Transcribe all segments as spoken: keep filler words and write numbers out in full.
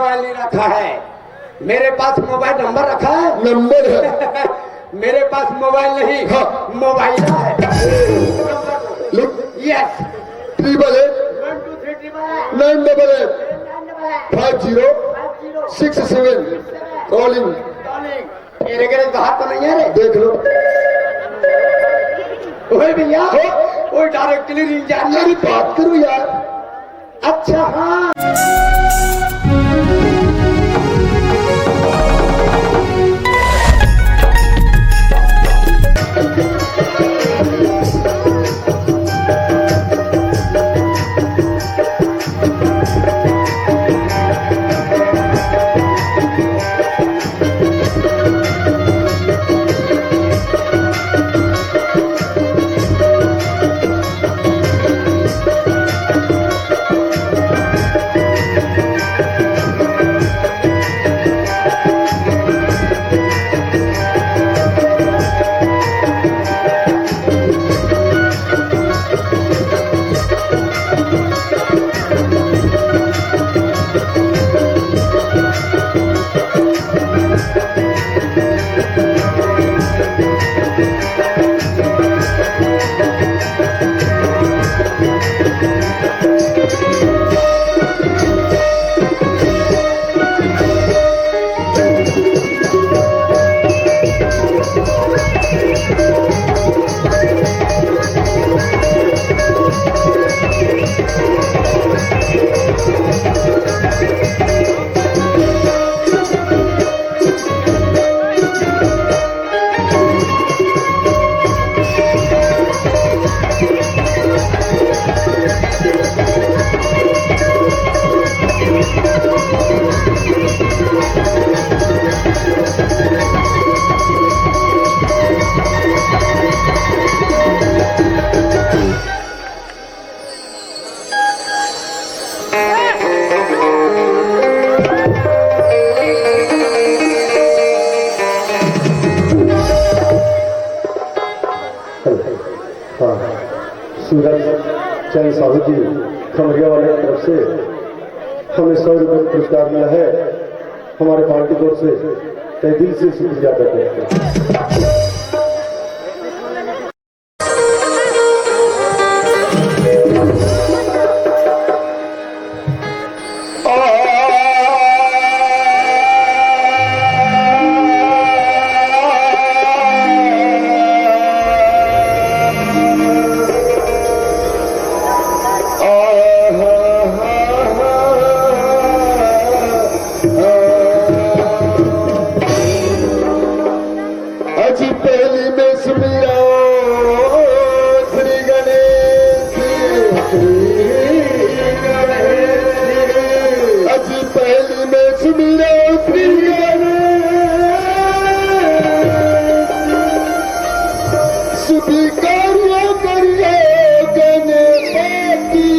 Mobile नहीं रखा है। मेरे पास मोबाइल नंबर रखा है। नंबर है। मेरे पास मोबाइल नहीं, हाँ। मोबाइल है। Yes. Triple eight nine double eight five zero six seven. Calling. ये रे गैरेज बाहर तो नहीं है रे? देख लो। ओए भैया, हाँ? वो डायरेक्टली रिंग जा रही है। अरे बात करो यार। अच्छा, हाँ। हाँ, सूरज चंद साहू जी खमरिया वाले की तरफ से हमें सौ रुपये का पुरस्कार मिला है। हमारे पार्टी की ओर से तहे दिल से शुक्रिया अदा करते हैं। अजी पहली में सुमिरो श्री गणेश। अजी पहली में सुमिरो श्री गणेश। स्वीकारो करियो गणपति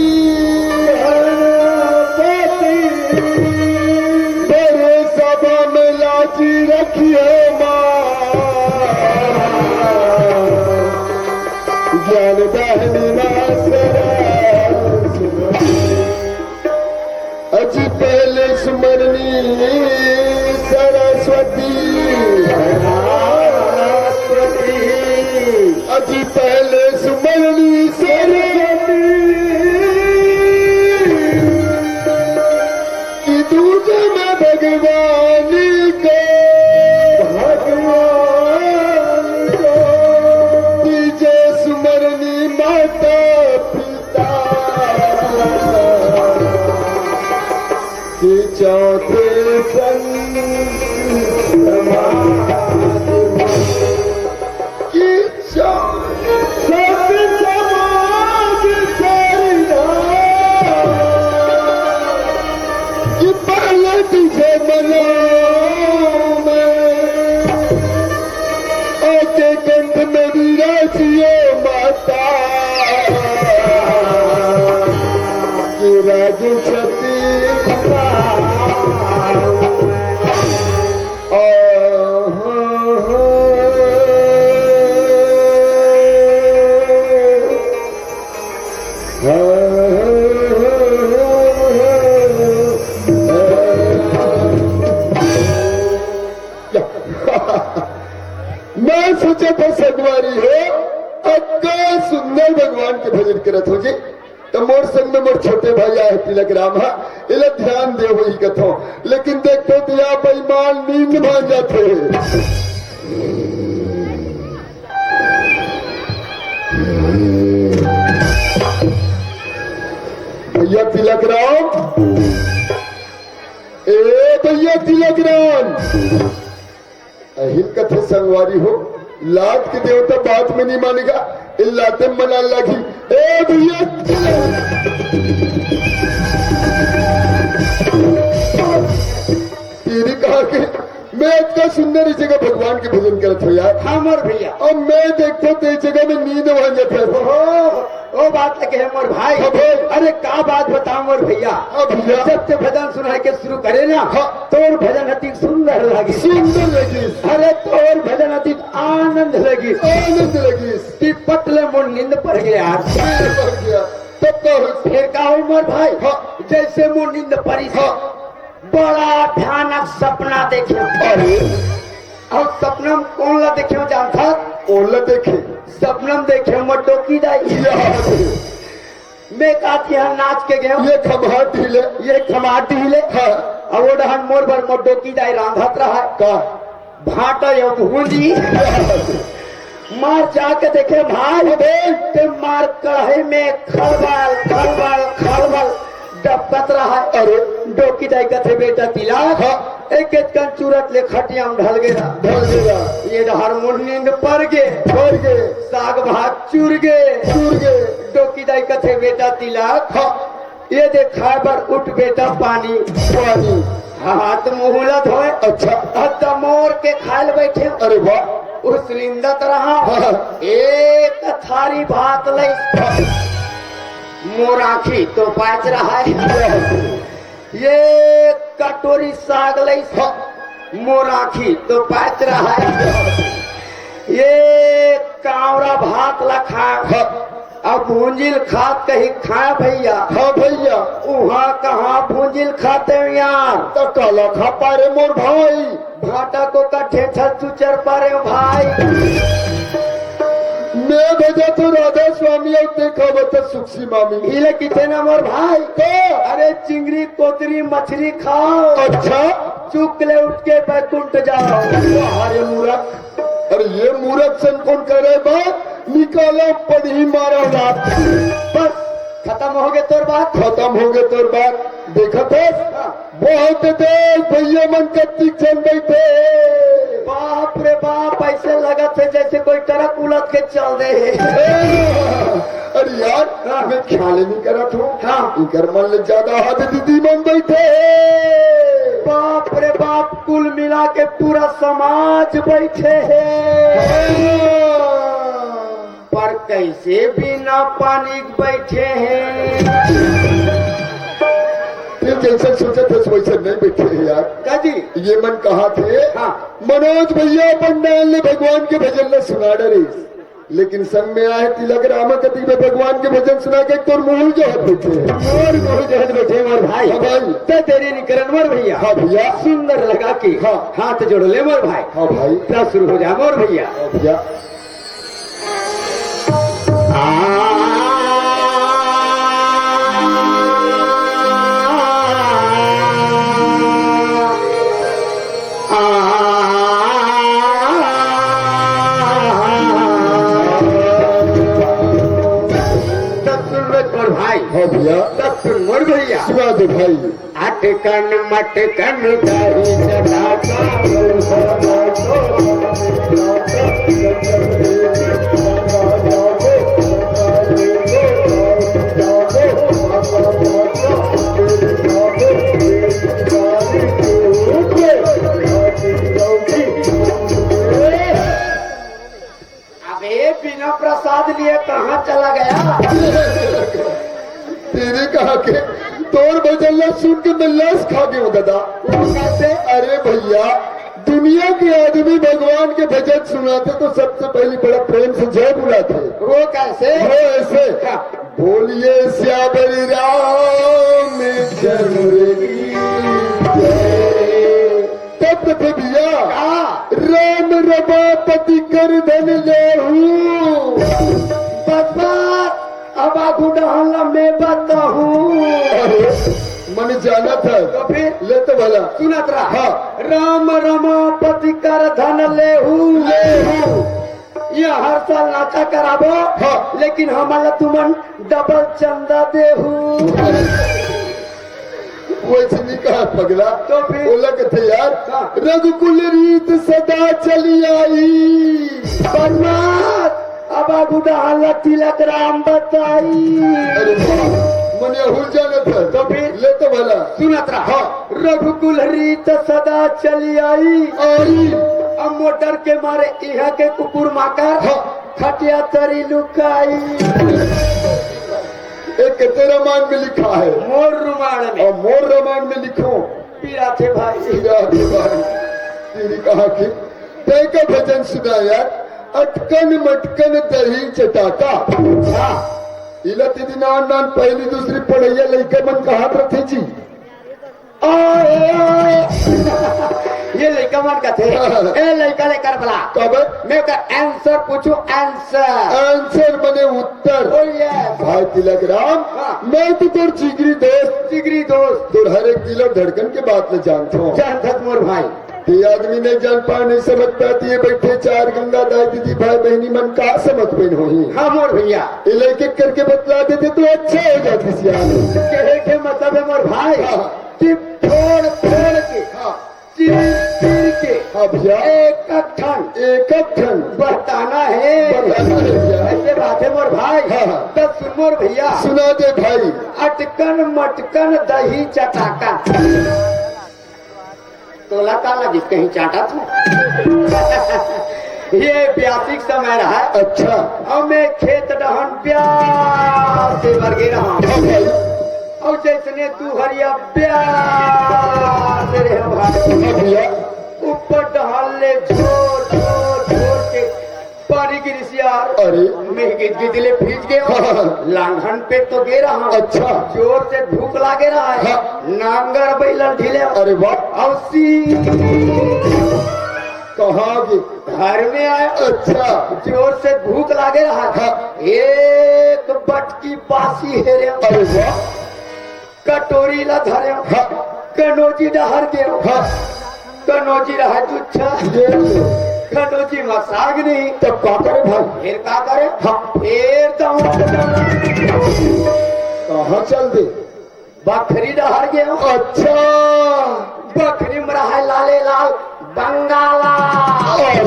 हरपति। बड़े सभा में लाजी रखियो माँ। ज्ञान दाहिनी माँ सरस्वती। अजी पहले सुमरनी सरस्वती। सरस्वती। अजी पहले सुमरनी सरस्वती। कि दूजे में भगवान को, भगवान को। तीजे सुमरनी माता पिता। कि चौथे संत समाज। कि चौथे संत समाज। कि पहले तुझे मनाऊं मैं, आके कंठ में विराजियो माता, विराज सती माता। सोचत हे संगवारी हो, अतका सुंदर भगवान के भजन करत हो जी। त मोर संग में मोर छोटे भाई आए हे तिलक राम हा, एला ध्यान दे होही कथो, लेकिन देखो त या बेईमान नींद भांज जाथे। भैया तिलक राम, ए भैया तिलक राम, अहिल कथे संगवारी हो, लात के देवता बात में नहीं मानेगा, इल्लाते मना लागी। ए भैया, तेरी कहा के मैं इतना सुंदर इस जगह भगवान के भजन करत हो यार। हाँ मोर भैया। अब मैं देखो तो इस जगह में नींद भांज जाथे। ओहो, ओ बात लगे है मोर भाई। हाँ भाई। अरे का बात बताओ मोर भैया। हाँ भैया। जब से भजन सुनाए के शुरू करे ना, हाँ। तोर भजन अति सुंदर लगी। सुंदर लगी। अरे तोर भजन अति आनंद लगी। आनंद लगी। ती पटले मोर नींद पर गया। नींद पर गया। तब का हो? फिर का हो मोर भाई? हाँ। जैसे मोर नींद परी। हाँ। बड़ा भयानक सपना देखे। अरे। अउ सपना में कौन ला देखे जानथा? कौन ला देखे? सपना में देखे मोर डोकी दाई। या। मैं काती यहाँ नाच के गयो। ये खम्हार ढीले। ये खम्हार ढीले। हाँ। अउ वो डहन मोर बर मोर डोकी दाई रांधत रहा। का? भाटा या भूंजी। मार जाके देखे भाई, अबे! ते मार कढ़ाई में खलबल, खलबल, खलबल डबकत रहा है। अरे! डोकी दाई कथे, "बेटा तिलक, हाँ। एक एक कन चूरत ले खटिया में ढल गया।" ढल गया। ये डहर मोर नींद पर गे। पर गे। साग भात चूर गे। चूर गे। डोकी दाई कथे, "बेटा तिलक, हाँ। ये दे खाए बर उठ बेटा पानी।" पानी। हाथ मुंह ला धोए। अच्छा। अद्धा मोर के खाए ल बैठे। अरे वाह। उस निंदत रहा। हाँ। एक थारी भात लई। हाँ। मोर आँखी तो पाच रहा है। ये कटोरी साग लई। हाँ। मोर आँखी तो पाच रहा है। ये कांवरा भात ला खा। हाँ। अब भूंजिल खात कहीं खाए भैया। हाँ भैया। उहाँ कहाँ भूंजिल खाते हो यार? त काला खा पारे मोर भाई। भाटा को का ठेठा चुचर पारे हो भाई। मैं भेजा तो राधा स्वामी और देखा बता सुखसी मामी। इले किथे ना मोर भाई। तो? अरे चिंगरी कोतरी मछली खाओ। अच्छा। चुक ले उठ के बैकुंठ जाओ। अरे मूरख। अरे ये मूरख सन कौन करे बा? निकाला पढ़ी मारा लात। बस खत्म हो गए तोर बात। खत्म हो गए तोर बात। देखत हस? हाँ। बहुत देख भैया मन कत्ती झन बैठे। बाप रे बाप, ऐसे लगत है जैसे कोई ट्रक उलट के चल दे। अरे यार, हाँ। मैं ख्याल नहीं करत हूँ। हाँ। इकर मन ले ज्यादा हद दीदी मन बैठे। बाप रे बाप, कुल मिला के पूरा समाज बैठे है। हाँ। पर कैसे बिना पानी के बैठे हैं? ते जैसे सोचत हस वैसे नहीं बैठे हैं यार। का जी? ये मन कहा थे, हाँ। मनोज भैया पंडाल ले भगवान के भजन ला सुना डरे, लेकिन संग में आए तिलक राम कति में भगवान के भजन सुना के तोर मुंह जो हद बैठे हैं। मोर मुंह जो हद बैठे मोर भाई। हाँ भाई। ते तेरी निकरण मोर भैया। हाँ भैया। सुंदर लगा के हाँ। हाथ जोड़ ले मोर भाई। हाँ भाई। तब शुरू हो जा मोर भैया। हाँ भैया। तब सुन मोर भाई। हाँ भैया। तब सुन मोर भैया। सुना दे भाई। अटकन मटकन दही चटाका। अबे बिना प्रसाद लिए कहाँ चला गया? तेरे कहा के तोर भजन ला सुन के मैं लस खा गयो दादा। वो कैसे? अरे भैया, दुनिया के आदमी भगवान के भजन सुनाथे तो सबसे पहली बड़ा प्रेम से जय बुलाथे। वो कैसे? वो ऐसे। हाँ। बोलिए सियावर रामचंद्र की जय। त कथे भैया, का? राम रमापति कर धन लेहू। बस, बस, अब आगू डहन ला मैं बताहूँ। अरे, मन जानत हे। तो फिर? ले तो भला। सुनत रहा। हाँ। राम रमापति कर धन लेहू। लेहू। ये हर साल नाचा कराबो, हाँ। लेकिन हमन ला तुमन डबल चंदा देहू। वइसे नइ कहा पगला। तो फिर? ओला कथे यार, हाँ। रघुकुल रीत सदा चली आई। बदमाश, अब आगू डहन ला तिलक राम बताई। अरे बाप, मन एहू ल जानत हे। तो फिर? ले तो भला। सुनत रहा। हाँ। रघुकुल रीत सदा चली आई। आई। अब मोर डर के मारे इहाँ के कुकुर माकर हाँ। खटिया तरी लुकाई। ए, कते रामायण में लिखा हे? मोर रामायण में। अउ मोर रामायण में लिखो। पिराथे भाई। पिराथे भाई। तेरी कहा कि तैं का भजन सुना यार, अटकन मटकन दही चटाका। हाँ। इला दीदी नान नान पहली दूसरी पढ़इया लइका मन कहत रथे जी। ओए, ओए। ये लइका मन कथे, ए लइका ले कर बला। काबर? मैं ओकर answer पूछूं, answer। Answer बने उत्तर। Oh yes। भाई तिलक राम, हाँ। मैं तो तोर जिगरी दोस्त। जिगरी दोस्त। तोर हर एक दिल अउ धड़कन के बात ल जानथों। जानथस मोर भाई। ये आदमी नइ जान पाए, नइ समझ पाए, त ये बइठे चार गंगा दाई दीदी भाई बहिनी मन का समझ पाइन होही। हाँ मोर भइया। ये लइके करके बतला देते तो अच्छा हो जातिस यार। कहे के मतलब हे मोर भाई हाँ। कि फोड़ फोड़ के, हाँ। चीर चीर के, हाँ भइया। एक एक ठन, एक एक ठन बताना हे। बताना हे भइया। अइसे बात हे मोर भाई। हाँ, हाँ। त सुन मोर भइया। सुना दे भाई। अटकन मटकन दही चटाका। तोला का लगिस कहीं चाटत हों? ये ब्यासी के समय रहय। अच्छा। अउ मैं खेत डहन ब्यास से बर गे रहंव। हाँ भाई। अउ जइसने दुहरिया ब्यास से रहे भाई। हाँ भइया। ऊपर डहन ले झोर, झोर, झोर के पानी गिरिस यार। अरे। मैं गिद गिद ले भीज गेंव। हाँ। लांघन पे तो गे रहंव। अच्छा। जोर से भूख लागे रहय। हाँ। नांगर बइला ल ढिलेंव। अरे वाह। अउ सी कहाँ गे? घर में आएंव। अच्छा। जोर से भूख लागे रहय। हाँ। एक बटकी बासी हेरेंव। अरे वाह। कटोरी ला धरेंव। हाँ। कनौजी डहर गेंव। हाँ। कनौजी रहय जुच्छा। ये ले। कनौजी म साग नहीं। तब का करे भाई? फेर का करे? हाँ। फेर दौड़ के चल। कहाँ चल दे? बखरी डहर गेंव। अच्छा। बखरी म रहय लाले लाल बंगाला। अरे।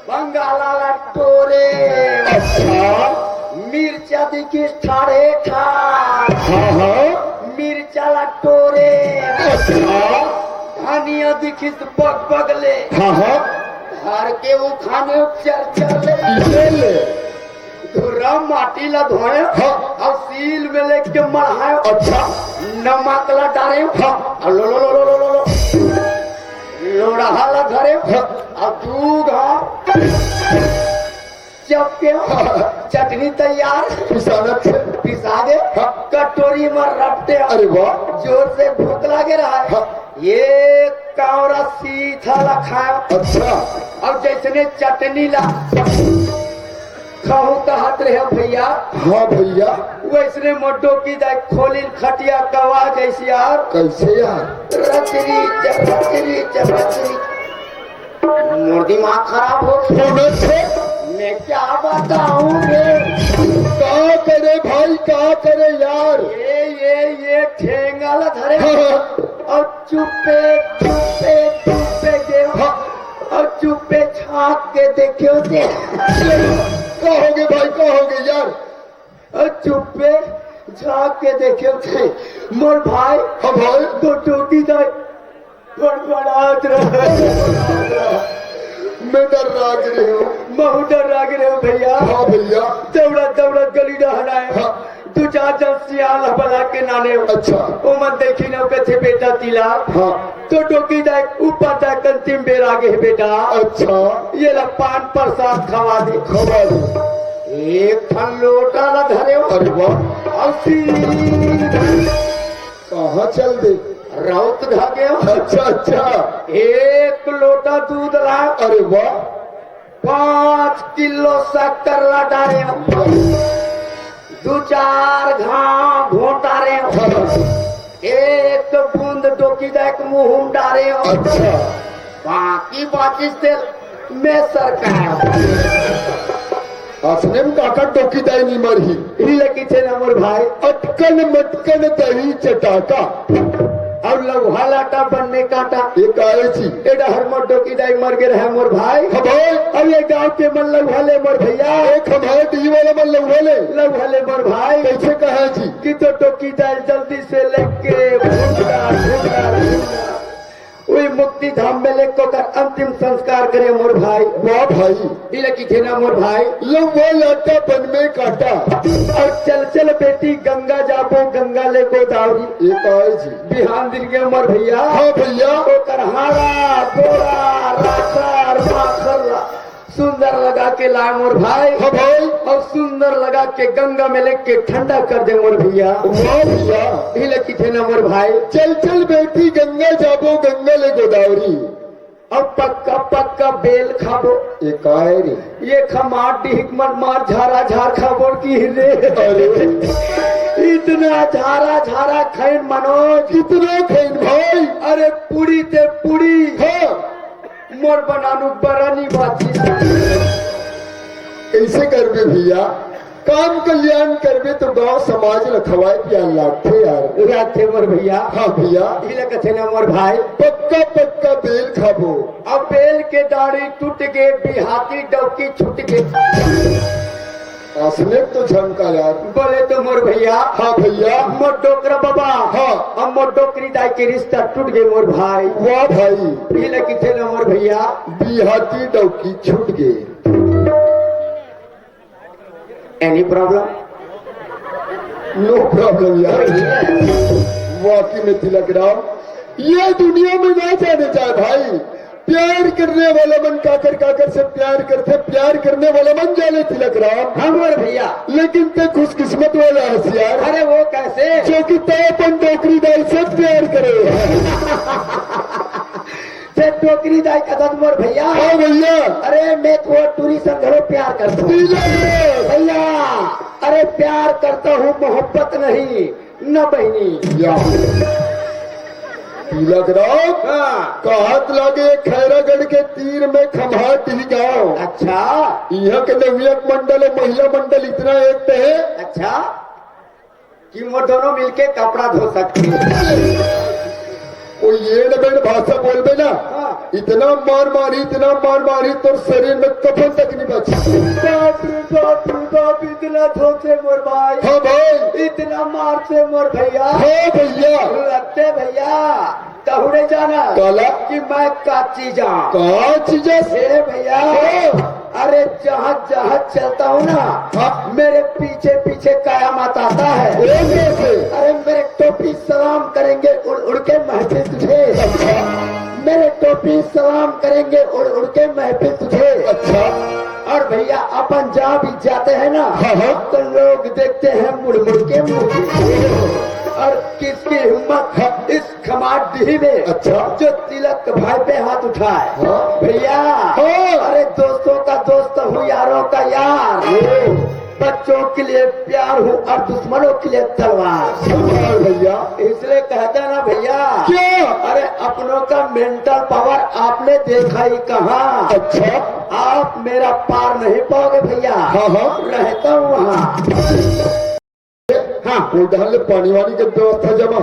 बंगाला ला टोरेंव। अच्छा। मिर्चा दिखिस ठाढ़े ठाढ़। हाँ, हाँ। मिर्चा ला टोरेंव। अच्छा। धनिया दिखिस बग बग ले। हाँ, हाँ। धर के उखानेंव चर चर ले। ले ले। धुर्रा माटी ला धोएंव। हाँ। अउ सील में लेके मढ़ाएंव। अच्छा। नमक ला डारेंव। हाँ। अउ लो, लो, लो। लोड़हा ला धरेंव। हाँ। अउ दू घांव चपकेंव। हाँ। चटनी तैयार। पिसाना थे। पिसा दे। हाँ। कटोरी म रपटेंव। अरे वाह। जोर से भूख लागे रहय। हाँ। ये कांवरा सीथा ला खाएंव। अच्छा। अउ जइसने चटनी ला खाहूं कहत रहेंव भइया। हाँ भइया। वइसने मोर डोकी दाई खोलिन खटिया कवा जइसे यार। कइसे यार? रचरी च, रचरी च, रचरी। मोर दिमाग खराब हो गया। होना से। मैं क्या बताऊं रे? का करे भाई, का करे यार? ये, ये, ये ठेंगा ला धरेंव। हाँ, हाँ। अउ चुप्पे, चुप्पे, चुप्पे गेंव। हाँ। अउ चुप्पे झांक के देखेंव ते। का होगे भाई, का होगे यार? अउ चुप्पे झांक के देखेंव ते। मोर भाई, हाँ भाई। दो डोकी दाई फड़फड़ात रहय। मैं डर्रा गे रहेंव। महूं डर्रा गे रहेंव भइया। हाँ भइया। दउड़त दउड़त गली डहन आएंव। हाँ। दू चार झन सियान ला बला के लानेंव। अच्छा। ओमन देखिन अउ कथे, "बेटा तिलक।" हाँ। तो डोकी दाई ऊपर दाई अंतिम बेर आगे हे बेटा। अच्छा। ये ला पान प्रसाद खवा दे। खवा दे। एक ठन लोटा ला धरेंव। अरे वाह। अउ सीधा कहाँ चल दे? राउत धागे हो। अच्छा, अच्छा। एक लोटा दूध ला। अरे वाह। पाँच किलो शक्कर ला डारे हो। दू चार घाव घोटारे हो। एक बूंद डोकी दाई के मुंह में डारे हो। अच्छा। बाकी बाचिस ते मैं सरकार। असने में काका डोकी दाई नहीं मरही। ही लगी थे ना मोर भाई। अटकन मटकन दही चटाका। अउ लउहा लाटा बन में काटा। ये काहे जी? ए डहर मोर डोकी दाई मर गे रहे मोर भाई। हाँ भाई। अउ ये गांव के मन लउहा ले मोर भैया। एक हमारे डी वाला मन लउहा ले। लउहा ले मोर भाई। कैसे कहा जी? कि तो डोकी दाई जल्दी से लेके भूंडा, भूंडा, भूंडा। उही मुक्ति धाम में लेके ओकर अंतिम संस्कार करे मोर भाई। वाह भाई। इले की थे ना मोर भाई। लउहा लाटा बन में काटा। अउ चल चल बेटी गंगा जाबो, गंगा ले गोदावरी। ये काहे जी? बिहान दिन के मोर भैया। हाँ भैया। ओकर हाड़ा, गोड़ा, राखर, माखर ला सुंदर लगा के लाए मोर भाई। हाँ भाई। अउ सुंदर लगा के गंगा में लेके ठंडा कर दे मोर भैया। वाह भैया। इले की थे ना मोर भाई। चल चल बेटी गंगा जाबो, गंगा ले गोदावरी। अब पक्का पक्का बेल खाबो। ये काय रे? ये खमार डिहिक मन मार झारा झार खाबो की रे। अरे। इतना झारा झारा खैन मनोज। कितना खैन भाई? अरे पूरी ते पूरी। हाँ। मोर बनानू बरानी बाची। कैसे करबे भैया? काम कल्याण करबे तो गांव समाज ल खवाए पियाए लागथे यार। लागथे मोर भैया। हाँ भैया। इले कथे ना मोर भाई। पक्का पक्का बेल खाबो। अब बेल के डाड़ी टूट गे, बिहाती डौकी छूट गे। असने तो झनका यार। बोले तो मोर भैया। हाँ भैया। मोर डोकरा बाबा। हाँ। अब मोर डोकरी दाई के रिश्ता टूट गे मोर भाई। वाह भाई। इले कथे ना मोर भैया। बिहाती डौकी छूट गे। Any problem? No problem यार। वाकई में तिलक राम, ये दुनिया में ना जाने जाए भाई। प्यार करने वाला मन काकर काकर से प्यार करथे, प्यार करने वाला मन जाने तिलक राम। हाँ मोर भैया। लेकिन ते खुशकिस्मत वाला हस यार। अरे वो कैसे? जो कि ते अपन डोकरी दाई से प्यार करे। ते डोकरी दाई कथस मोर भैया। हाँ भैया। अरे मैं तो टूरी संग घलो प्यार करता हूँ। तिलक रे। भैया, अरे प्यार करता हूँ, मोहब्बत नहीं, न बहनी। या। तिलक राम, हाँ। कहत लागे खैरागढ़ के तीर में खम्हार डी गांव। अच्छा। इहाँ के नवयुवक मंडल अउ महिला मंडल इतना एकता है। अच्छा। कि वो दोनों मिलके कपड़ा धो सकते हैं। वो ये न बेन भाषा बोलबे ना, हाँ। इतना मार मारी, इतना मार मारी, तोर शरीर में कफन तक नहीं बची। बाप रे बाप रे बाप, इतना धोथे मोर भाई। हाँ भाई। इतना मारथे मोर भैया। हाँ भैया। लगथे भैया, तहूँ नहीं जाना काला? कि मैं का चीज आं। का चीज आस? हे भैया, हाँ। अरे जहाँ जहाँ चलता हूँ ना, हाँ। मेरे पीछे पीछे कयामत आता है। वो कैसे? अरे मेरे टोपी सलाम करेंगे उड़ उड़ के महफिल तुझे। अच्छा। मेरे टोपी सलाम करेंगे उड़ उड़ के महफिल तुझे। अच्छा। और भैया अपन जहाँ भी जाते हैं ना, हाँ, हाँ। तो लोग देखते हैं मुड़ मुड़ के मुझे। और किसकी हिम्मत, हाँ। इस खमार डीह में, अच्छा। जो तिलक भाई पे हाथ उठाए। हाँ। भैया, हाँ। अरे दोस्तों का दोस्त हूँ, यारों का यार। ओ। बच्चों के लिए प्यार हूँ और दुश्मनों के लिए तलवार। तलवार भैया। इसलिए कहते हैं ना भैया। क्या? अरे अपनों का mental power आपने देखा ही कहाँ? अच्छा। आप मेरा पार नहीं पाओगे भैया। हाँ, हाँ। रहता हूँ वहाँ। हाँ। वो डाल ले पानी वानी के व्यवस्था जमा।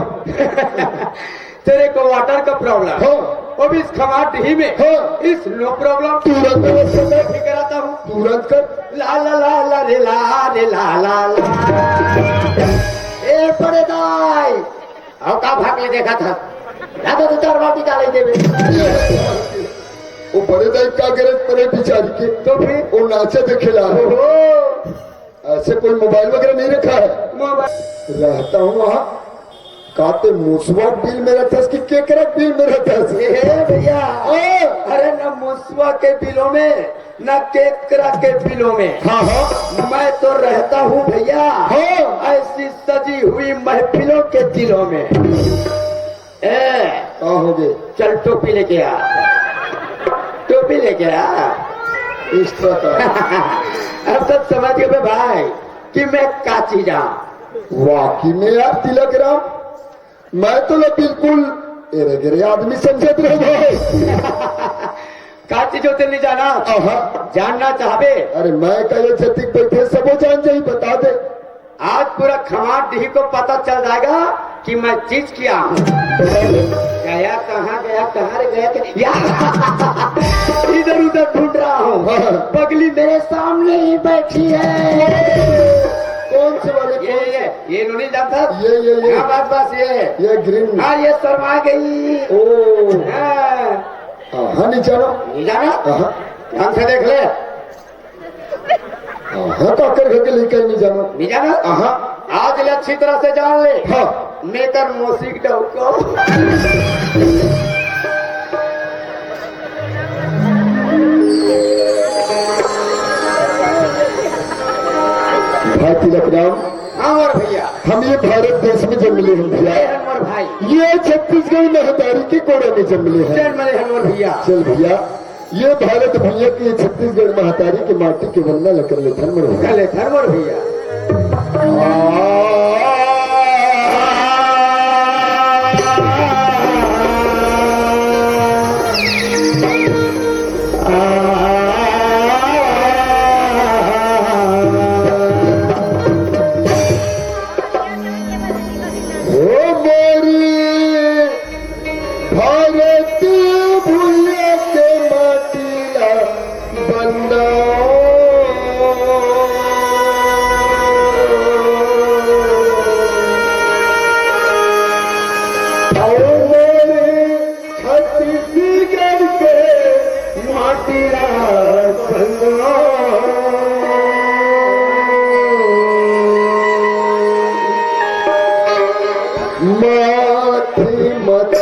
तेरे को water का problem। हाँ। वो भी इस खमार डीह में। हाँ। इस no problem। तुरंत व्यवस्था कर। भी कराता हूँ। तुरंत कर। ला ला ला ला रे ला रे ला ला ला। ए बड़े दाई, अब का भाग ले देखा था? ना तो दो चार बाल्टी डाल ही देवे। वो बड़े दाई का करे परे बिचारी के। तो फिर? वो नाचे देखेला। ओहो। ऐसे कोई मोबाइल वगैरह नहीं रखा है? मोबाइल। रहता हूँ वहाँ। काते मुसवा बिल में रहता कि केकरा बिल में रहता? ए भैया। हाँ। अरे ना मुसवा के बिलों में, ना केकरा के बिलों में। हाँ, हाँ। मैं तो रहता हूँ भैया। हाँ। ऐसी सजी हुई महफिलों के दिलों में। ए, का हो गे? चल टोपी लेके आ, टोपी लेके आ। इस तरह का। अब तो समझ गए बे भाई कि मैं का चीज आ। वाकई में यार तिलक राम, मैं तो ला बिल्कुल एरे गिरे आदमी समझत रहे भाई। का चीज होते नहीं जाना? आहा। जानना चाहबे? अरे मैं का ये जतिक बैठे सबो जान जाही, बता दे। आज पूरा खमार डीह को पता चल जाएगा कि मैं चीज क्या हूँ। गया कहाँ, गया कहाँ रे, गया क्या? या। इधर उधर ढूंढ रहा हूँ। हाँ। पगली मेरे सामने ही बैठी है। कौन से वाले? ये, ये, ये नोनी जानता? ये, ये, ये। हाँ, बस, बस, ये है। ये ग्रीन। हाँ, ये शर्मा गई। ओ। हाँ। हाँ, हाँ, नहीं जानो। नहीं जाना? हाँ। ढंग से देख ले। हाँ, हाँ, तो अकर घर के लेकर नहीं जानो। नहीं जाना? हाँ। आज ले अच्छी तरह से जान ले। हाँ। मैं कर मोसिक डौको। भाई तिलक राम, हाँ मोर भैया। हम ये भारत देश में जन्म ले हन भैया। ले हन मोर भाई। ये छत्तीसगढ़ महतारी के कोरा में जन्म ले हन। जन्म ले हन मोर भैया। चल भैया, ये भारत भैया के, ये छत्तीसगढ़ महतारी के माटी के वंदना ल कर लेथन मोर भैया। कर लेथन मोर भैया। ओ मोरी भारत भुइया के माटी ला बंदा। ओ मोरी छत्तीसगढ़ के माटी ला बंदा। माटी मत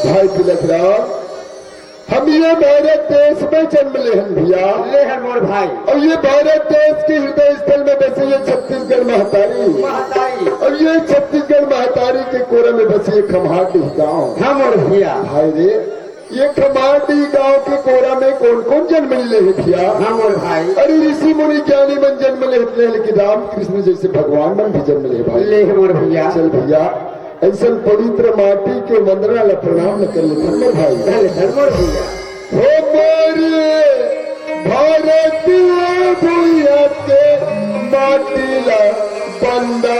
भाई तिलक राम, हम ये भारत देश में जन्म लेहन भैया। लेहन मोर भाई। और ये भारत देश के हृदय स्थल में बसे ये छत्तीसगढ़ महतारी। महतारी। और ये छत्तीसगढ़ महतारी के कोरा में बसे ये खम्हाटी गांव। हाँ मोर भैया। भाई रे, ये खम्हाटी गांव के कोरा में कौन कौन जन्म ले है भैया? हाँ मोर भाई। अरे ऋषि मुनि ज्ञानी मन जन्म ले, लेकिन रामकृष्ण जैसे भगवान मन भी जन्म ले भाई। ले मोर भैया। चल भैया, ऐसन पवित्र माटी के वंदना ला प्रणाम न कर ले धर्मर भाई। कर ले धर्मर भैया। हो मोरे भारत भुइया के माटी ला बंदा।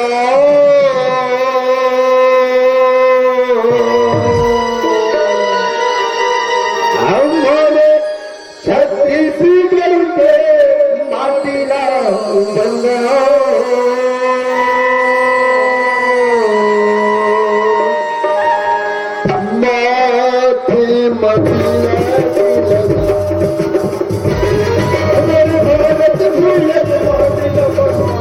हमरे सीकर के माटी ला बंगाओ। माटी, माटी ला बंगाओ। अगर भारत भूले तो माटी ला बंगाओ।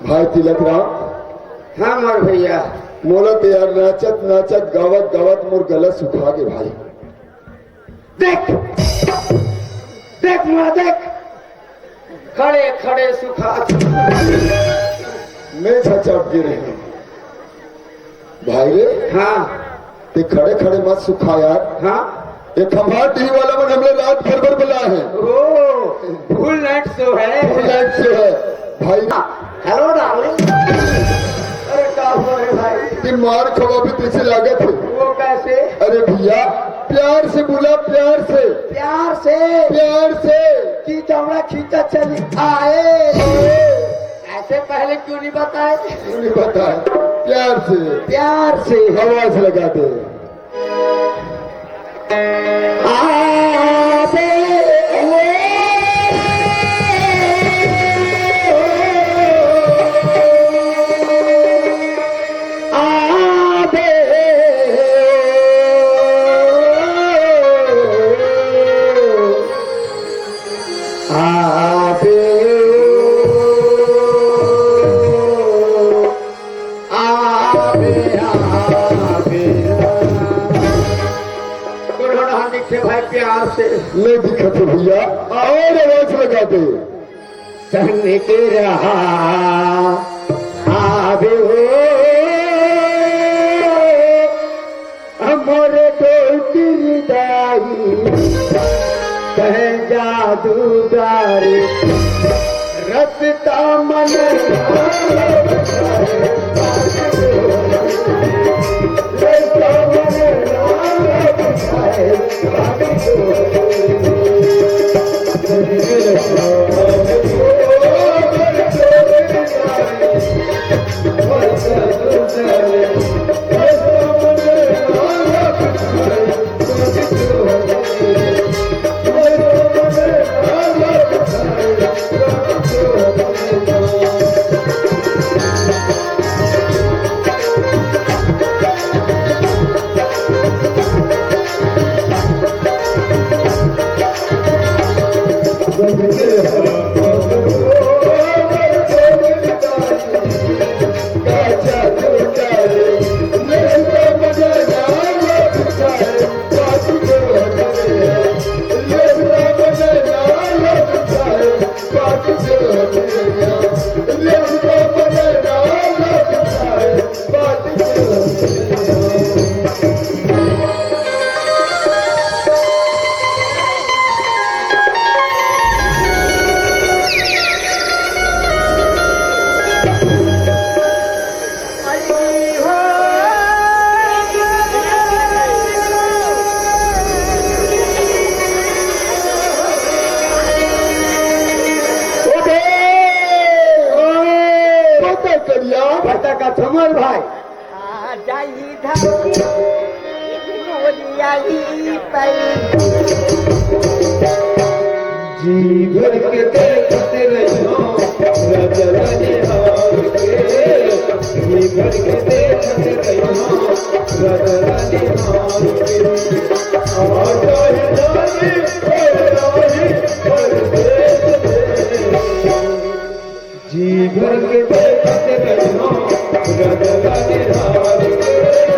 भाई तिलक राम। हाँ मोर भैया। मोला तो यार नाचत नाचत, गावत गावत मोर गला सुखा गे भाई। देख, देख मोला देख, खड़े खड़े सुखा। मैं छचप गे रहेंव। भाई रे, हाँ। ते खड़े खड़े मत सुखा यार। हाँ। ये खम्हार डीह वाला मन हमला रात भर बर बलाए हे। ओ, फुल नाइट शो है। फुल नाइट शो है। भाई। Hello darling. अरे का हुआ रे भाई? ते मार खवाबे तइसे लागत हे। वो कैसे? अरे भैया, प्यार से बोला, प्यार से। प्यार से? प्यार से। कि चमड़ा खींचा चली आए। ऐसे पहले क्यों नहीं बताए? क्यों नहीं बताए? प्यार से। प्यार से। आवाज लगा दे। आबे, आबे, आबे। आबे, आबे। कोनो डहर दिखथे भाई प्यार से। नहीं दिखत हे भैया, और आवाज लगा दे। संग के रहा आबे हो। हमर डोलती दाई, कहे जादूगारी, रस्ता मन पता करिया। पता का छमल भाई। आ जाई धरती, मोरी आई पई। जी भर के देखत रहियो, राजा रानी हार के। जी भर के देखत रहियो, राजा रानी हार के। आ जाई धरती, मोरी आई परदेस में। जी भर के देखत रहियो, रंग लागे हार के।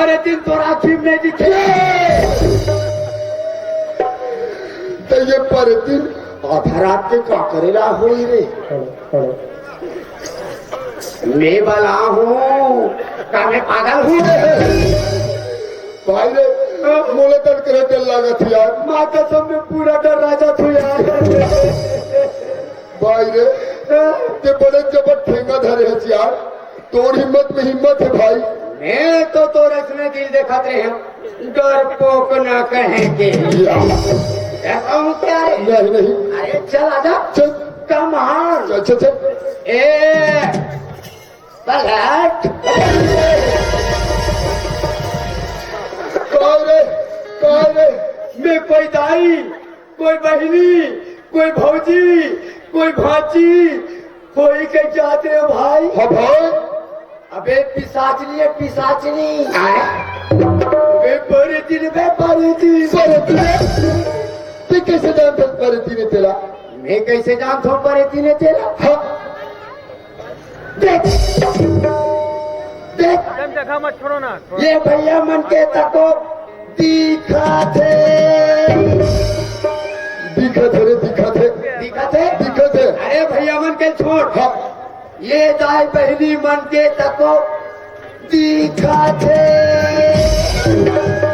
अरे दिन तो राखी में दिखे। तो ये परतिन आधा रात के का करेला होई रे? मैं बला हूँ, का मैं पागल हूँ? भाई रे, मोला तन करे डर लागत हे यार। माँ कसम में पूरा डर राजा तू यार। भाई रे, ते बड़े जबर ठेंगा धरे हस यार। तोर हिम्मत में हिम्मत हे भाई। मैं तो तोर असने दिल देखत रहे हूँ, डरपोक ना कहे के। या। ऐसा हूँ क्या रे? नहीं, नहीं। अरे चल आजा। चल। कमाल। चल, चल, चल। ए, पलट। कौन रे? कौन रे? मैं कोई दाई, कोई बहिनी, कोई भौजी, कोई भांची, कोई के जात रे भाई। हाँ भाई। अबे पिसाचनी हे, पिसाचनी। आय। बे परतिन, बे परतिन। परतिन? ते कैसे जानत हस परतिन हे तेला? मैं कैसे जानत हूँ परतिन हे तेला? हाँ। देख, देख, एकदम जगह मत छोड़ो ना, छोड़ो। ये भैया मन के तको दिखत हे। दिखत हे रे, दिखत हे। दिखत हे? दिखत हे। अरे भैया मन के छोड़। हाँ। ये दाई बहिनी मन के तको दिखत हे।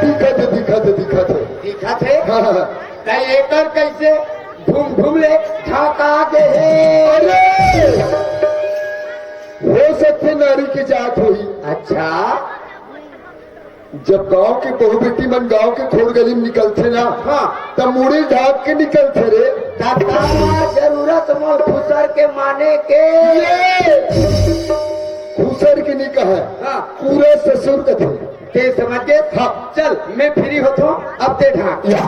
दिखत हे, दिखत हे, दिखत हे। दिखत हे? हाँ, हाँ, हाँ। त एकर कैसे ढुम ढुम ले ढाका गे हे? अरे! हो सकथे नारी के जात होही। अच्छा। जब गांव के बहू बेटी मन गांव के खोर गली में निकलथे ना, हाँ। तब मुड़ी ढाक के निकलथे रे। दादा, जरूरत मोर खुसर के माने के। ये! खुसर के नहीं कहा, हाँ। पूरा ससुर कथे। ते समझ गे? हाँ। चल, मैं free होत हूँ, अब ते ढाक। या।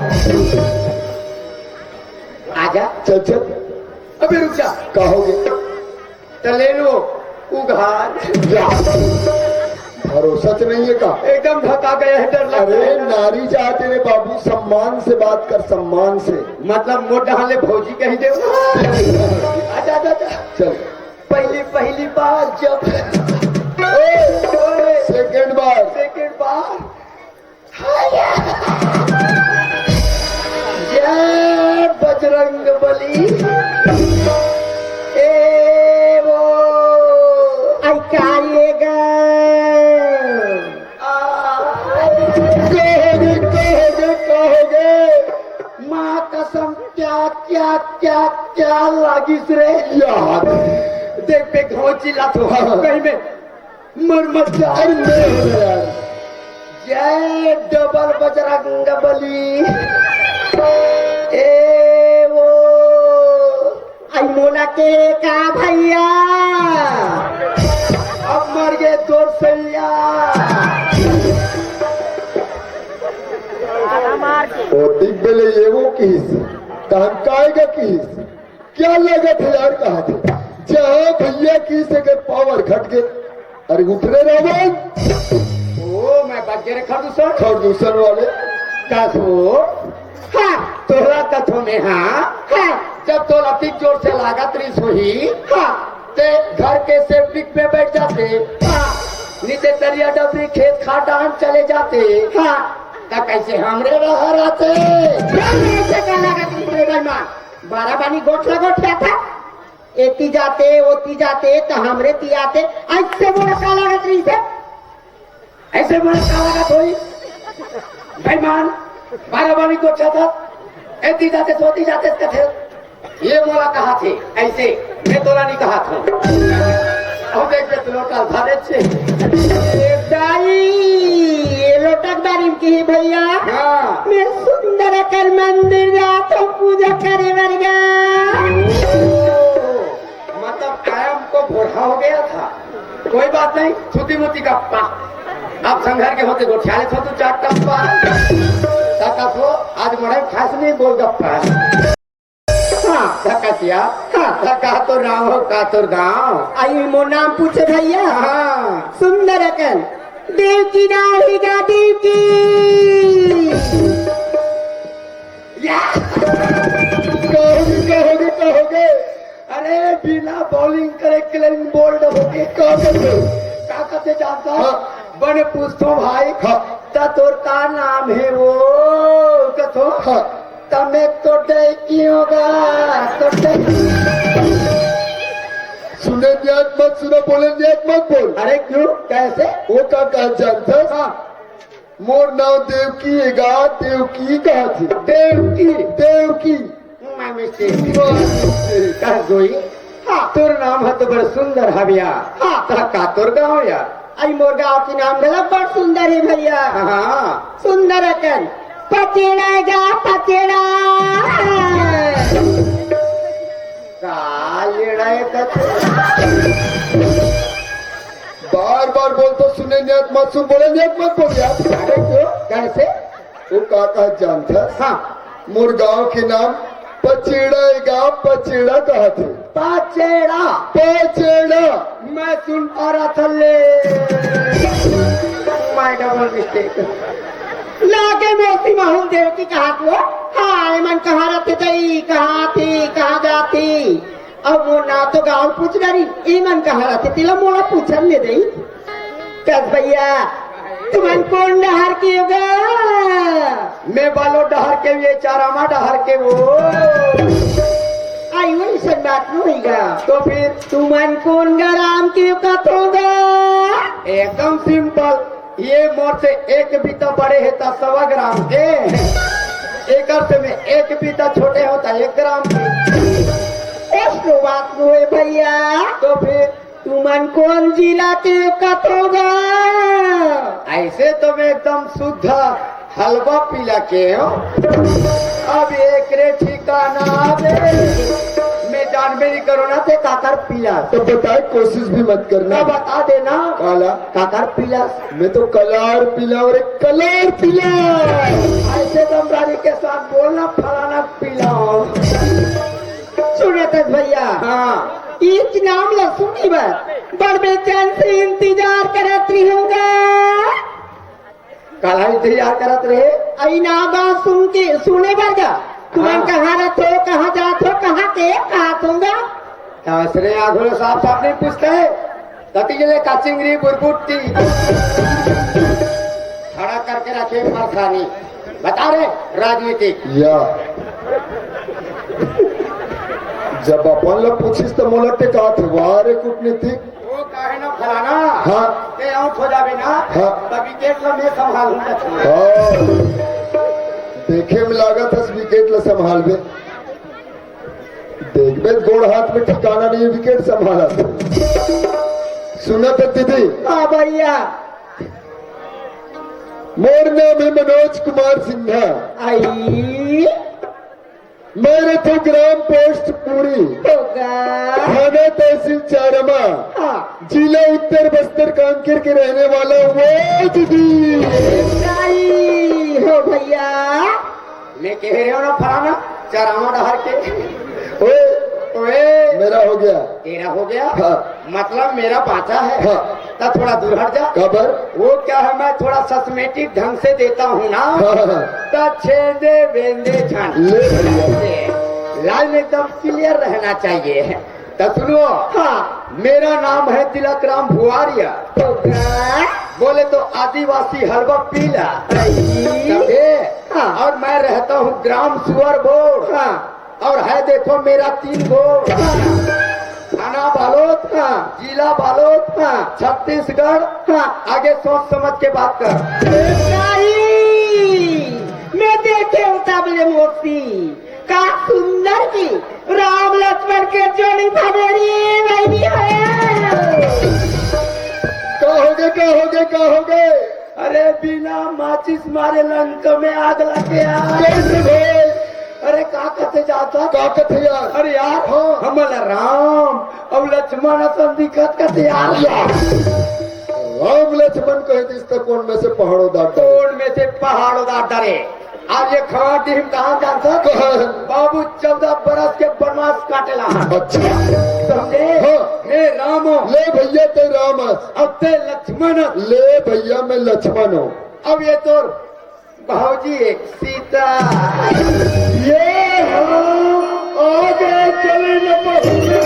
आजा। चल, चल। अबे रुक जा। का हो गे? त ले लो उघार। या। भरोसा तो नहीं हे का? एकदम ढका गया है, डर लगता अरे, है। नारी जात हे रे बाबू, सम्मान से बात कर, सम्मान से। मतलब मोर डहान ले भौजी कहि दे। आजा, आजा, आजा। चल। पहली, पहली बार जब ओए, ओए। Second बार। Second बार। जय बजरंग बली। ए वो। आई का ले गा? आ। का हो गे, का हो गे, का हो गे? माँ कसम, क्या, क्या, क्या, क्या लागिस रे? यार। देख बे, घाव चिल्लात हो। हाँ। कहीं में मर मत जा। अरे नहीं यार। जय डबल बजरंग बली। ए वो। आई मोला के का भैया? अब मर गे तोर सैया। ओतिक बेले ये वो किहिस, तहन काय गा किहिस? क्या लगत हे यार, कहा थे जहाँ भैया की से के पावर घट गे। अरे उठ रे रावण। ओ, मैं बच गे रे खरदूषण। खरदूषण वाले। कथो, हाँ, तोहरा कथो में हाँ, हाँ, जब तोला अतिक जोर से लागत रहिस होही, हाँ, ते घर के सेप्टिक में बैठ जाते, हाँ, नीचे तरिया डबरी खेत खार डाहन चले जाते, हाँ, त कैसे हमरे रहर आते? जान ऐसे का लागत रहिस रे बेईमान? बारा बानी गोठला गोठियाथा। एती जाते, ओती जाते, त हमरे ती आते। ऐसे मोला का लागत रहिस हे? ऐसे मोला का लागत होही? बेईमान, बारा बानी गोठियाथा। एती जाते, ओती जाते कथे। ये मोला कहाथे, ऐसे, मैं तोला नहीं कहात हूँ। अब देख बे, तू लोटा उठा दे छे। ए दाई, ये लोटा के बारे में किही भैया। हाँ। मैं सुंदर अकन मंदिर जात हूँ पूजा करे बर गा। मतलब, कायम को बूढ़ा हो गया था। कोई बात नहीं, छोटी मोटी गप्पा। अब संघर के होते गोठियाले थो तू चार टप्पा। तक हो, आज मड़े खास नहीं बोल गप्पा। हाँ। धकसिया। हाँ। त का तोर नाव हो, का तोर गाँव? आई मोर नाम पूछे भैया। हाँ। सुंदर अकन। देव की नाव ही गा देव की। या। कहोगे, कहोगे, कहोगे? अरे बिना bowling करे clean bowled होगे। का करते? का करते जानता? हाँ। बने पूछथों भाई, हाँ। त तोर का नाम हे वो? कथों, हाँ। त मैं तो डैकी हों गा, तो डैकी। सुने नियात मत सुना, बोले नियात मत बोल। अरे क्यों? कैसे? वो का कहत जानथस? हाँ। मोर नाम देवकी हे गा, देवकी कहत हे। Devaki? Devaki. My mistake। My mistake। कह गोई, हाँ। तोर नाम ह तो बड़ सुंदर हवे यार। हाँ। त का तोर गाँव यार? अई मोर गाँव के नाम घला बड़ सुंदर हे भैया। हाँ। सुंदर अकन। पचेड़ा गा, पचेड़ा। का लेड़ा हे कथे? बार-बार बोलथों, सुने नियात मत सुन, बोले नियात मत बोल यार। अरे क्यों? कैसे? वो का कहत जानथस? हाँ। मोर गाँव के नाम पचेड़ा हे गा, पचेड़ा कहत हे। पचेड़ा? पचेड़ा। मैं सुन पा रहा था ले। My double mistake। लागे मोती माहुल देवकी कहत वो। हाँ, एमन कहाँ रहिथे दई, कहाँ आथे, कहाँ जाथे? अब वो ना तो गाँव पूछ डारी, एमन कहाँ रहिथे, तेला मोला पूछन दे दई। कस भैया, तुमन कोन डहर के हो गा? मैं बालोद डहर के, ये चारामा डहर के हो। अई, वइसन बात नोहे गा। तो फिर? तुमन कोन ग्राम के हो कथों गा? एकदम simple। ये मोर से एक बीता बड़े हे त सवा ग्राम के, एकर से मैं एक बीता छोटे हों त एक ग्राम के। अइसनो बात नोहे भैया। तो फिर? तुमन कोन जिला के हो कथों गा? अइसे तो मैं एकदम शुद्ध हलवा पीला के हों। अब एकरे ठिकाना बे, मैं जानबे नहीं करों ना ते काकर पीला। तो बताए, कोशिश भी मत करना। तो बता देना। काला। काकर पीला। मैं तो कलार पीला अउ एक कलार पीला। अइसे दमदारी के साथ बोलना, फलाना पीला हों। सुनत हस भैया। हाँ। इच नाम ला सुने बर बड़ बेचैन से इंतजार करत रहों गा। काला इंतजार करत रहे? अई नाम ला सुन के, सुने बर गा। तुमन हाँ। कहाँ रहिथो, कहाँ जाथो, कहाँ के, कहाँ तोंगा? त अइसने आघू ले साफ साफ नहीं पूछथे। कति ले का चिंगरी बुरबुट्टी। खड़ा करके रखे परेशानी। बता रे राजनीतिक। या। जब अपन ला पूछिस त मोला टेकाथे, वाह रे कूटनीतिक। वो काहे ना फलाना? हाँ। ते out हो जाबे ना? हाँ। त wicket ला मैं संभालूंगा। हाँ। देखे में लागत हस wicket ला संभालबे। देखबे गोड़ हाथ में ठिकाना नहीं, wicket संभालत। सुनत हस दीदी? हाँ भैया। मोर नाम हे मनोज कुमार सिन्हा। अई। मैं रहिथों ग्राम पोस्ट पूरी, होगा। थाना तहसील चारामा, हाँ। जिला उत्तर बस्तर कांकेर के रहने वाला हूँ दीदी। सही हो भैया। मैं कह रहे हो ना फलाना, चारामा डहर के। ओए, ओए। मेरा हो गया। तेरा हो गया? हाँ। मतलब मेरा बाँचा है। हाँ। त थोड़ा दूर हट जा। काबर? वो क्या है, मैं थोड़ा systematic ढंग से देता हूँ ना। हाँ, हाँ, हाँ। त छेंदे वेंदे झन। ले भैया। Line एकदम clear रहना चाहिए। त सुनो। हाँ। मेरा नाम है तिलक राम भुआरिया। तो क्या? बोले तो आदिवासी हलवा पीला। अई। समझे? हाँ। और मैं रहता हूँ ग्राम सुअर बोर्ड। हाँ। और है देखो मेरा तीन गो। हाँ। थाना बालोद, हाँ। जिला बालोद, हाँ। छत्तीसगढ़, हाँ। आगे सोच समझ के बात कर। ए भाई, मैं देखे हूँ तबले मोती, का सुंदर की राम लक्ष्मण के जोड़ी भवेरी भाई है। का हो गए, का हो गए, का हो गए? अरे बिना माचिस मारे लंका में आग लग गया। कैसे भाई? अरे का कथे जाता? का कथे यार? अरे यार, हाँ। हमला राम अउ लक्ष्मण असन दिखत कथे यार। यार, राम लक्ष्मण कहे दिस त कोन में से पहाड़ो दाट डारे? कोन में से पहाड़ो दाट डारे? आज ये खवा टीम कहाँ जानता? कहाँ? बाबू चौदह बरस के बनवास काटेला। अच्छा। समझे? हाँ। मैं राम हूँ। ले भैया ते राम हस। अब ते लक्ष्मण हस। ले भैया मैं लक्ष्मण हूँ। अब ये तोर भौजी एक सीता। ये हाँ, आगे चले न पहुँचे।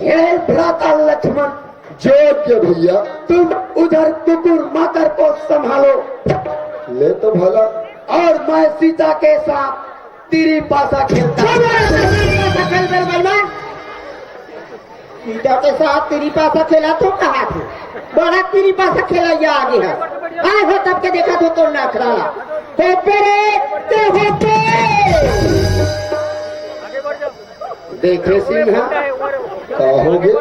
हे भ्राता लक्ष्मण, जोर के भैया। तुम उधर कुकुर माकर को संभालो। ले तो भला। और मैं सीता के साथ तीरी पासा खेलता। चुप रहो, तीरी पासा खेल बर बलवान। सीता के साथ तीरी पासा खेला तो कहा थे? बड़ा तीरी पासा खेला ये आगे है। आए हो तब के देखा तो, तो नखरा। हो पे रे, ते हो पे। देखे सिंह, का होगे?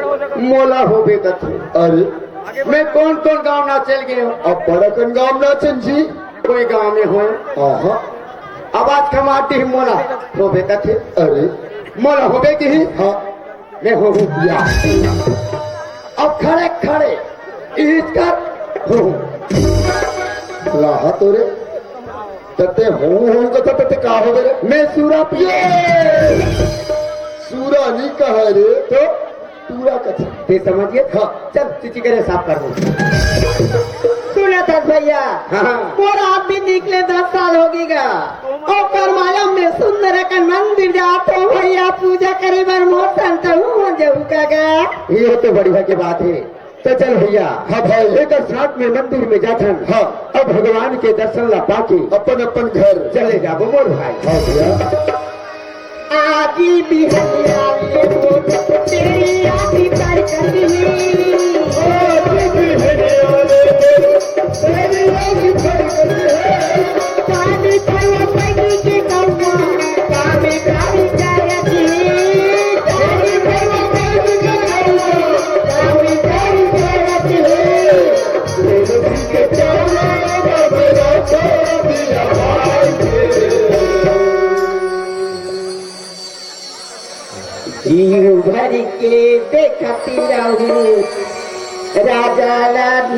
मोला होबे कथे। अरे, मैं कौन कौन गांव ना चल गए हूँ। अब बड़ा कन गांव ना चल जी। कोई गांव में हो? आहा। अब आज कमाटी मोला होबे कथे। अरे, मोला होबे की ही? हाँ। मैं हो हूँ या। अब खड़े खड़े इसका हो। लाहा तो रे। तते हूँ हूँ कथा तते का होगे रे? मैं सूरा पिए। सूरा नहीं कहा रे। तो पूरा कथा। ते समझिए? हाँ। चल, चिची करे साफ कर दो। सुना था भैया। हाँ। मोर आदमी निकले दस साल होगे गा। ओकर मालूम में सुंदर अकन मंदिर जात हो भैया, पूजा करे बर मोर संत हूँ जाऊ का गा। ये तो बढ़िया के बात है। तो चल भैया, हाँ भाई। एक साथ में मंदिर में जाथन। हाँ। अब भगवान के दर्शन ला पाके अपन अपन घर चले जाबो मोर भाई। हाँ भैया। आगी बिहनिया ले मोर तेरी आगी बरकत है। आगी बिहनिया ले मोर तेरी आगी बरकत है। पानी पड़वा पड़ी के कौआ, पानी पानी करत है। पानी पड़वा पड़ी के कौआ, पानी पानी करत है। जीव भर के देखती रहूं राजा लाल।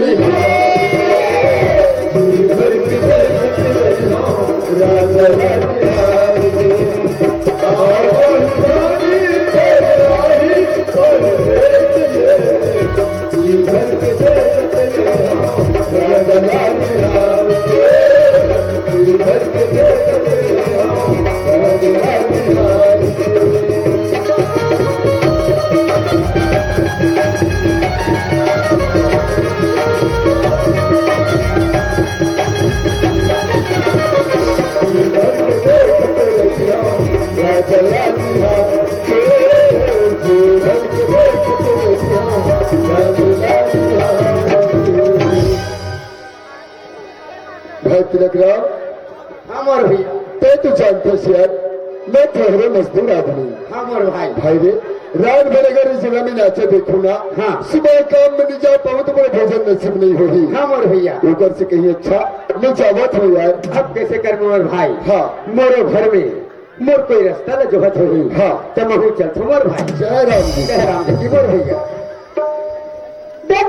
भाई तिलक राम, हाँ मोर भैया। ते तो जानते हो यार, मैं ठहरे मजदूर आदमी। हाँ मोर भाई। भाई रे, रात भर अगर इस जिला में नाचे देखूं ना, हाँ। सुबह काम में नहीं जा पाऊं तो मेरा भोजन नसीब नहीं होही। हाँ मोर भैया। ऊपर से कहीं अच्छा मैं जावत हूँ यार। अब कैसे कर मोर भाई? हाँ। मोरो घर में मोर कोई रास्ता ल जोहत होही। हाँ। त महू चलथो मोर भाई। जय राम जी। जय राम जी की मोर भैया। देख